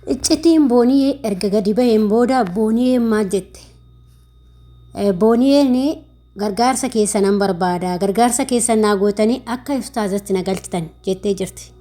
Iccitiin Booniyee erga gadi baheen booda Booniyeen maal jette? Booniyeen gargaarsa keessa nan barbaada, gargaarsa keessa naa gootanii akka ustaazatti na galchitan jettee jirti.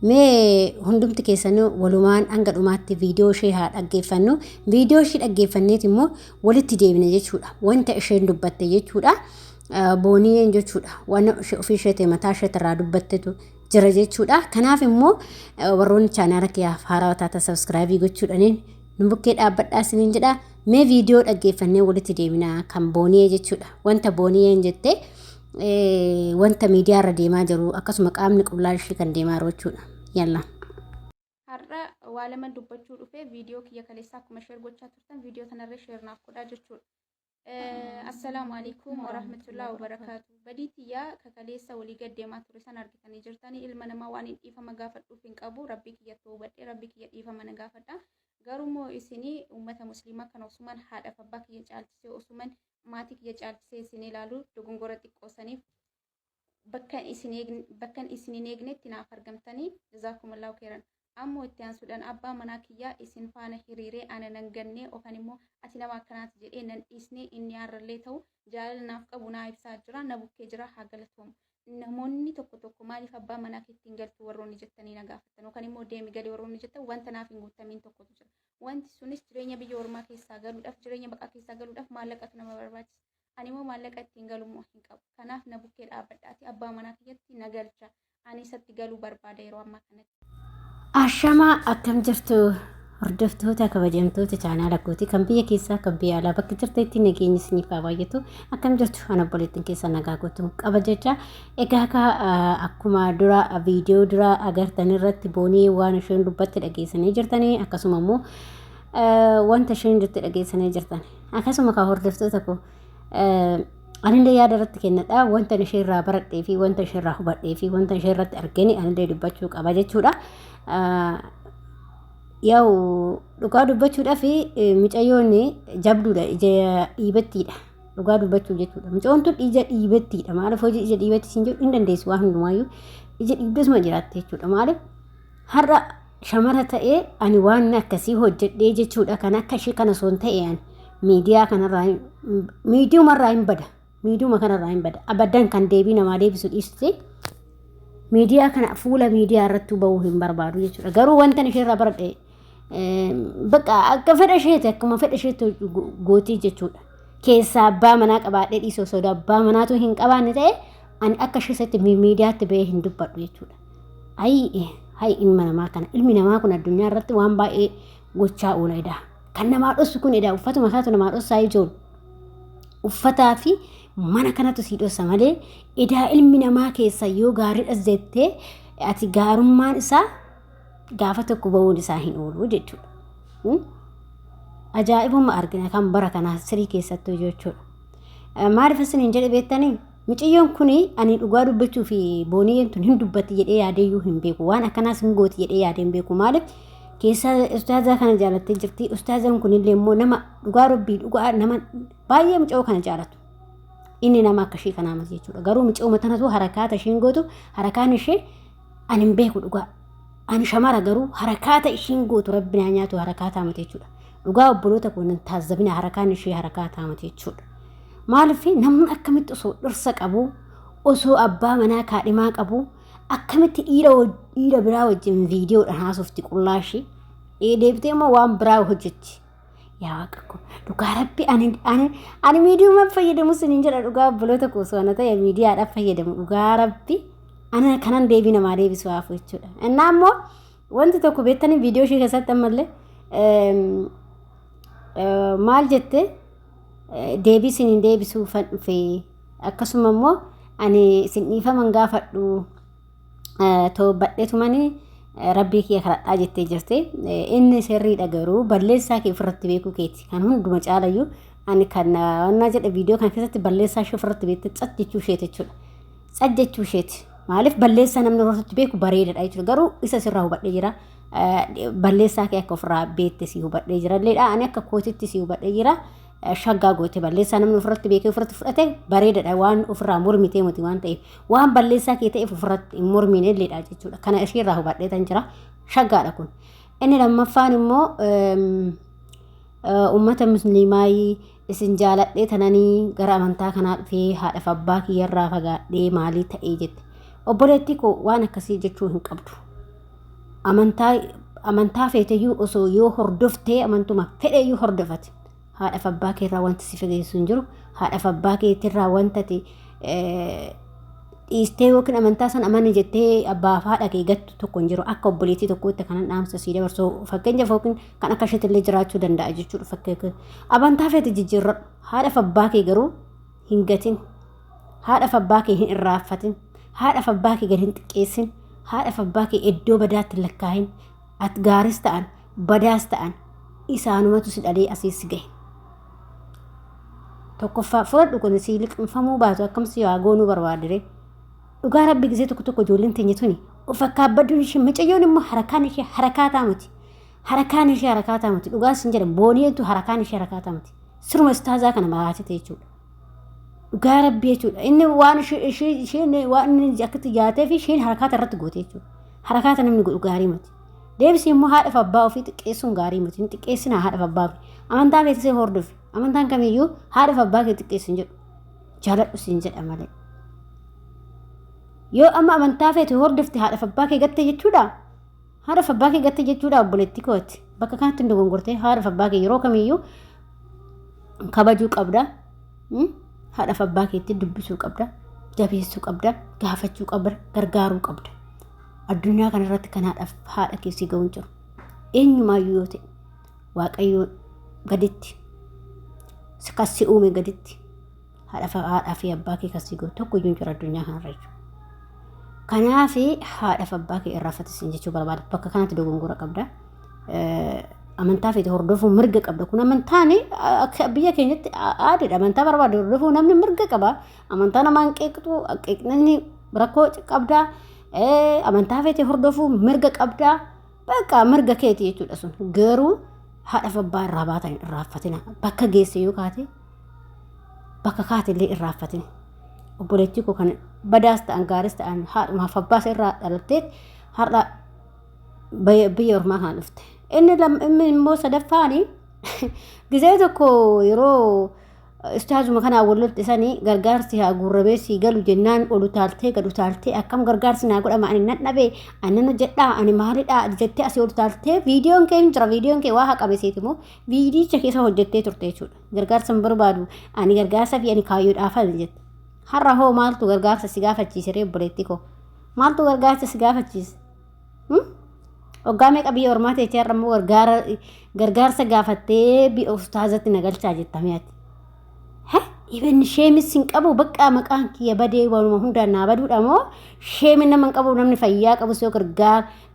Mee hundumti keessanuu walumaan hanga dhumaatti viidiyoo ishee haa dhaggeeffannu. Viidiyoo ishee dhaggeeffanneet immoo walitti deebine jechuudha. Wanta isheen dubbatte jechuudha. Booniyeen jechuudha. Waan ofii isheetii mataa isheetirraa dubbattetu jira jechuudha. Kanaaf immoo warroonni chaanaala kiyyaaf haarawaa taatan sabskraayibii gochuudhaniin nu bukkee dhaabbadhaa isiniin jedha. Mee viidiyoo dhaggeeffannee walitti deebina kan Booniyee jechuudha. Wanta Booniyeen jette wanta miidiyaa irra deemaa jiru akkasuma qaamni qullaa ishee kan deemaa jiru jechuudha. Yalla. Har'a waa lama dubbachuu dhufe viidiyoo kiyya kaleessaa akkuma sheer gochaa turtan viidiyoo tanarra sheer naaf godhaa jechuudha. Assalaamu alaikum warahmatullahi wabarakaatu. Badii tiyyaa kakaleessa walii gad deemaa ture san argitanii jirtanii ilma namaa waan hin dhiifama gaafadhuuf hin qabu rabbii kiyya toobadhe rabbii kiyya dhiifama na gaafadha. Garuu immoo isinii uummata musliimaa kana osuman haadhaaf abbaa kiyya caalchisee osuman maatii kiyya caalchisee isin ilaalu dogongora xiqqoo saniif bakkan isin bakkan isin hin eegnetti naaf argamtanii jazaakumullahu khairan. Ammoo itti aansuudhaan abbaa manaa kiyyaa isin faana hiriiree ana nan gannee yookaan immoo ati nama akkanaati jedhee nan dhiisnee inni har'allee ta'u jaalala naaf qabu naa ibsaa jira na bukkee jira haa galatoomu. Namoonni tokko tokko maaliif abbaa manaa keetti hin galtu warroonni jettanii na gaafattan yookaan immoo deemi gali warroonni jettan wanta naaf hin guutamiin tokkotu jira. Wanti sunis jireenya biyya ormaa keessaa galuudhaaf jireenya baqaa keessaa galuudhaaf maallaqatu nama barbaachisa. Ani immoo maallaqa ittiin galu immoo hin qabu. Kanaaf na bukkee dhaabbadhaati abbaa manaa kiyyatti na galcha. Ani isatti galuu barbaada yeroo ammaa kanatti. Ashamaa akkam jirtu hordoftoota kabajamtoota chaanaala kootii kan biyya keessaa kan biyya alaa bakka jirtanitti nageenyi isiniif haa baay'atu akkam jirtu ana obboleettiin keessa nagaa guutuun qaba jecha egaa ka akkuma dura viidiyoo dura agartan irratti boonii waan isheen dubbatte dhageessanii jirtanii akkasuma immoo wanta isheen jette dhageessanii jirtan akkasuma ka hordoftoota koo anillee yaada irratti kennadha wanta ishee irraa baradhee fi wanta ishee irraa hubadhee fi wanta ishee irratti argeni anillee dubbachuu qaba jechuudha. Yaa'u dhugaa dubbachuudhaaf micayyoon jabduudha ija dhiibattiidha. Dhugaa dubbachuuf jechuudha. Mucayyoon tun ija dhiibattiidha. Maaliif hojii ija dhiibatti siin jedhu hin dandeessu waan hundumaayyuu ija dhiibdesuma jiraatte jechuudha. Maaliif har'a shamara ta'ee ani waan akkasii hojjedhee jechuudha kan akka ishee kana osoo hin ta'e ani miidiyaa kanarraa miidiyumarraa hin bada miidiyuma kanarraa hin bada abadan kan deebii namaa deebisu dhiiste miidiyaa kana fuula miidiyaa irratti ba'uu hin barbaadu jechuudha garuu wanta isheerraa baradhe bakka akka fedha isheeti akkuma fedha isheetti gootii jechuudha keessaa abbaa manaa qabaadhee dhiisuu osoo abbaa manaatu hin qabaanne ta'e ani akka isheetti miidiyaatti ba'ee hin dubbadhu jechuudha. Ayi hayi ilma namaa kana ilmi namaa kun addunyaa irratti waan baay'ee gochaa oola edaa. Kan namaa dhossu kun edaa uffatuma isaatu namaa dhossaa ijoon. Uffataa fi mana kanatu sii dhossa malee edaa ilmi namaa keessa yoo gaariidhas jettee ati gaarummaan isaa gaafa tokko ba'uun isaa hin oolu jechuudha. Ajaa'ibuma argina kan bara kanaa sirii keessattuu jechuudha. Maaliif isiniin jedhe beektanii? Miciyyoon kun ani dhugaa dubbachuu fi booniyyeen tun hin dubbatti jedhee yaadeeyyuu hin beeku. Waan akkanaas hin gooti jedhee yaadee hin beeku. Maaliif keessaa ustaazaa kana jaalattee jirti. Ustaazaan kunillee immoo nama dhugaa rabbii dhugaa nama baay'ee mucayyoo kana jaalatu. Inni nama akka ishee kanaa miti jechuudha. Garuu mucayyoo tanatu harakaata isheen gootu harakaan ishee ani hin beeku dhugaa. Ani shamara garuu harakaata ishiin gootu rabbi naa nyaatu harakaataa miti jechuudha. Dhugaa obboloota koo nan taazzabina harakaan ishee harakaataa miti jechuudha. Maaliif namni akkamitti osoo dhirsa qabu osoo abbaa manaa kaadhimaa qabu akkamitti dhiira dhiira biraa wajjin viidiyoodhaan haasofti qullaa ishee deebitee immoo waan biraa hojjetti. Yaa waaqa koo dhugaa rabbi ani ani ani miidiyuma fayyadamu sinin jedha dhugaa obboloota koo osoo ana ta'e miidiyaadhaaf fayyadamu dhugaa rabbi ana kanan deebii namaa deebisu haafu jechuudha. Innaa immoo wanti tokko beektanii viidiyoo ishee keessatti ammallee maal jette deebii isiniin deebisuufan dhufe akkasuma immoo ani isin dhiifaman gaafadhu toobadheetumani rabbii kiyya kadhadhaa jettee jirti. Inni sirriidha garuu balleessaa kee ofirratti beekuu keeti kan hunduma caalayyuu ani kan wannaa jedhe viidiyoo kana keessatti balleessaa ishee ofirratti beekte cat jechuu isheeti jechuudha. Cat jechuu isheeti. Maaliif balleessaa namni ofirratti beeku bareedadha jechuudha. Garuu isa sirraa hubadhee jira. Balleessaa kee akka ofirraa beekte si hubadhee jira illeedha. Ani akka kootitti si hubadhee jira. Shaggaa goote balleessaa namni ofirratti beekee ofirratti fudhate bareedadha waan ofirraa mormitee miti waan ta'eef waan balleessaa kee ta'eef ofirratti hin mormine illeedha jechuudha. Kana isheerraa hubadhee tan jira. Shaggaadha kun. Inni lammaffaan immoo uummata musliimaayii isin jaaladhee tananii gara amantaa kanaa dhufee haadhaaf abbaa kiyyarraa fagaadhee maalii ta'ee jette. Obboleettii koo waan akkasii jechuu hin qabdu. Amantaa amantaa feeteyyuu osoo yoo hordoftee amantuma fedheyyuu hordofate. Haadhaaf abbaa keerraa wanti si fageessu hin jiru. Haadhaaf abbaa keetirraa wanta ati dhiistee yookiin amantaa san amani jettee abbaaf haadha kee gattu tokko hin jiru. Akka obboleettii tokkootti kanan dhaamsa sii dabarsu fakkeenyaaf yookiin kan akka isheetillee jiraachuu danda'a jechuudha. Fakkeenya amantaa feete jijjiirradhu. Haadhaaf abbaa kee garuu hin gatin. Haadhaaf abbaa kee hin irraanfatin. Haadhaaf abbaa kee gad hin xiqqeessin. Haadhaaf abbaa kee iddoo badaatti hin lakkaahin. At gaaris ta'an badaas ta'an isaanumatu si dhalee asii si gahe. Tokkoffaa fudhadhu kun sii liqimfamuu baatu akkam si haa goonuu barbaadire. Dhugaa rabbi gisee tokko tokko ijoolleen teenya tuni of akkaabbaduun ishee mucayyoon immoo harakaan ishee harakaataa miti. Harakaan ishee harakaataa miti. Dhugaa sin jedha booniyeetu harakaan ishee harakaataa miti. Siruma istaazaa kana maraatite jechuudha. Dhugaa rabbii jechuudha. Inni waan isheen waan inni akkatti jaatee fi isheen harakaata irratti goote jechuudha. Harakaata namni godhu gaarii miti. Deebisee immoo haadhaaf abbaa ofii xiqqeessuun gaarii miti. Hin xiqqeessinaa haadhaaf abbaa ofii. Amantaa beeksisee hordofi. Amantaan kamiyyuu haadhaaf abbaa kee xiqqeessu hin jedhu. Jaaladhu siin jedha malee. Yoo amma amantaa feete hordofte haadhaaf abbaa kee gatte jechuudha. Haadhaaf abbaa kee gatte jechuudha obboleettii kooti. Bakka kanatti hin dogongortee haadhaaf abbaa kee yeroo kamiyyuu kabajuu qabda. Haadhaaf abbaa keetti dubbisuu qabda. Jabeessuu qabda. Gaafachuu qabda. Gargaaruu qabda. Addunyaa kanarratti kan haadhaaf haadha kee si ga'u hin jiru. Eenyumaayyuu yoo ta'e Waaqayyoo gaditti kan si uume gaditti haadhaa fi abbaa kee kan si ga'u tokko iyyuu hin jiru addunyaa kanarra jechuudha. Kanaaf haadhaaf abbaa kee irraanfatis jechuu barbaada. Bakka kanatti dogongora qabda. Amantaa feete hordofuu mirga qabda. Kun amantaan akka biyya keenyatti aadaadha. Amantaa barbaade hordofuu namni mirga qaba. Amantaa namaa hin qeeqxu, qeeqnanni rakkoo qabda. Amantaa feete hordofuu mirga qabda. Bakka mirga keeti jechuudha sun. Garuu haadhaaf abbaa irraa baatan irraanfatina. Bakka geesse yoo kaate bakka kaate illee irraanfatina. Obboleettii koo kan badaas ta'an gaaris ta'an haadhumaaf abbaas irraa dhalatteet har'a biyya ormaa kana dhufte. Inni inni immoo sadaffaani gizee tokko yeroo ustaazuma kanaa wal lolte sanii gargaarsi haa guurramee sii galu jennaan ol utaaltee gad utaaltee akkam gargaarsi naa godhama ani nan dhabe ani nan hojjedhaa ani maalidhaa jettee asii ol utaaltee viidiyoon kee hin jira viidiyoon kee waa haqame seeti immoo viidiyicha keessa hojjettee turte jechuudha. Gargaarsa hin barbaadu ani gargaarsa fi ani kaayyoodhaafan jette. Har'a hoo maaltu gargaarsa si gaafachiise ree obboleettii koo? Maaltu gargaarsa si gaafachiise? Waggaa meeqa biyya ormaa teechee har'a immoo gargaarsa gaafattee biyya ustaazatti na galchaa jetta mi'ati. Even sheemis hin qabu bakka maqaan kiyya badee waanuma hundaan naa baduudha moo sheemin nama hin qabu namni fayyaa qabus yoo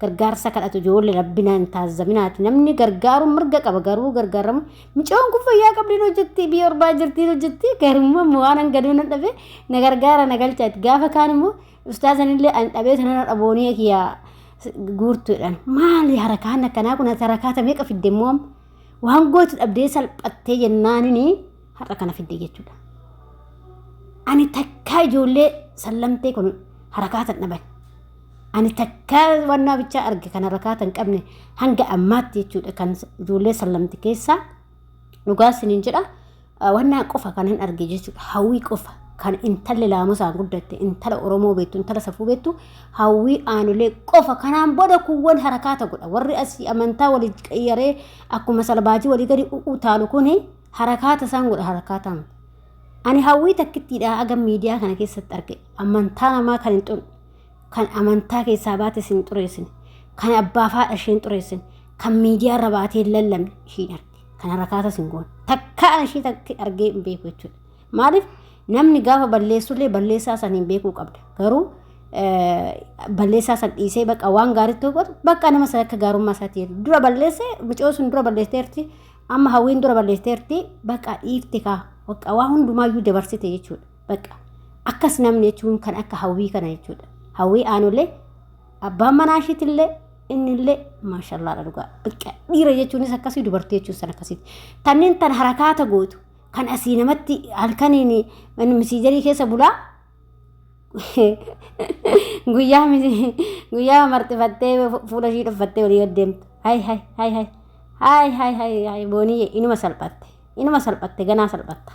gargaarsa kadhatu ijoollee rabbinaan hin taazzaminaati namni gargaaruun mirga qaba garuu gargaaramu mucoon kun fayyaa qabdiin hojjetti biyya orbaa jirtiin hojjetti garummaa waan hangaduu nan dhabe na gargaara na galchaati gaafa kaan immoo Ustaazanillee ani dhabee sanarra dhaboonii kiyya guurtuudhaan maali harakaan akkanaa kun harakaata meeqa fidde immoo amma waan gootu dhabdee salphattee jennaanini har'a kana fidde jechuudha. Ani takkaa ijoollee sallamtee kun harakaata hin dhaban. Ani takkaa wannaa bichaa arge kan harakaata hin qabne hanga ammaatti jechuudha kan ijoollee sallamte keessaa dhugaa isiniin jedha. Wannaa qofa kan hin arge jechuudha. Hawwii qofa kan intalli laamusaan guddatte intala Oromoo beektu intala safuu beektu hawwii aanolee qofa kanaan booda kuuwwan harakaata godha. Warri asii amantaa walii qayyaree akkuma salbaajii walii gadi utaalu kuni harakaata isaan godha harakaata miti. Ani hawwii takkittiidha aga miidiyaa kana keessatti arge amantaa namaa kan hin xurne kan amantaa keessaa baate sin xureessine kan abbaa fi haadha ishee hin xureessine kan miidiyaa irra baatee hin lallabne ishiin arge. Kan harakaatas hin goone. Takkaa ishii takki argee hin beeku jechuudha. Maaliif namni gaafa balleessullee balleessaa san hin beekuu qabda. Garuu balleessaa san dhiisee bakka waan gaariitti godhu bakka nama san akka gaarummaa isaatti jedhu. Dura balleessee mucoo sun dura balleesseerti amma hawwiin dura balleesseerti bakka dhiifte kaa bakka waa hundumaayyuu dabarsite jechuudha. Bakka akkas namni jechuun kan akka hawwii kana jechuudha. Hawwii aanolee Abbaan manaa ishiitillee innillee maashallaadha dhugaa. Bakka dhiira jechuunis akkasii dubartii jechuun san akkasiiti. Tanneen tan harakaata gootu kan asii namatti halkaniin misiijarii keessa bulaa guyyaa guyyaa marxifattee fuula ishii dhoffattee walii gad deemtu. Hay hay hay hay hay hay hay hay, Booniyye, inuma salphatte, inuma salphatte, ganaa salphatta.